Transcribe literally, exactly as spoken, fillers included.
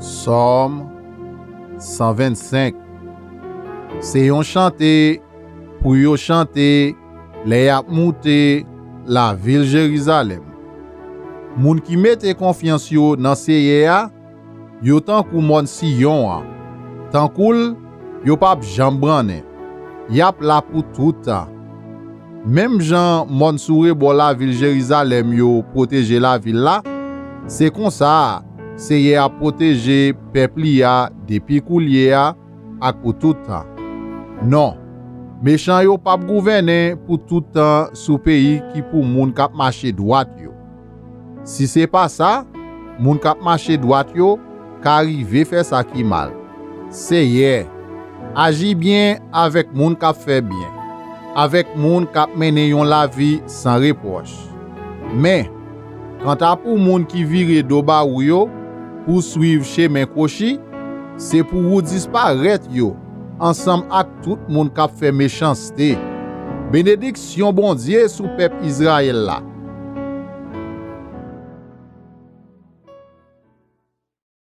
Sòm san vennsenk. Se yon chante pou yo chante lè y ap moute lavil Jerizalèm. Moun ki mete konfyans yo nan Seyè a, yo tankou mòn Siyon an. Tankou l, yo p ap janm brannen. Y ap la pou tout tan. Menm jan mòn sou rebò lavil Jerizalèm yo pwoteje lavil la, se konsa a Seyè a pwoteje pèp li a depi koulye a ak pou tout tan. Non, mechan yo p ap gouvènen pou tout tan sou peyi ki pou moun k ap mache dwat yo. Si se pa sa, moun k ap mache dwat yo ka rive fè sa ki mal. Seyè, aji byen avèk moun k ap fè byen, avèk moun k ap mennen yon lavi san repwòch. Men, kanta pou moun ki vire do ba ou yo pou swiv chemen kwochi, se pou ou disparèt yo ansanm ak tout moun k ap fè mechanste. Benediksyon Bondye sou pèp Izrayèl la,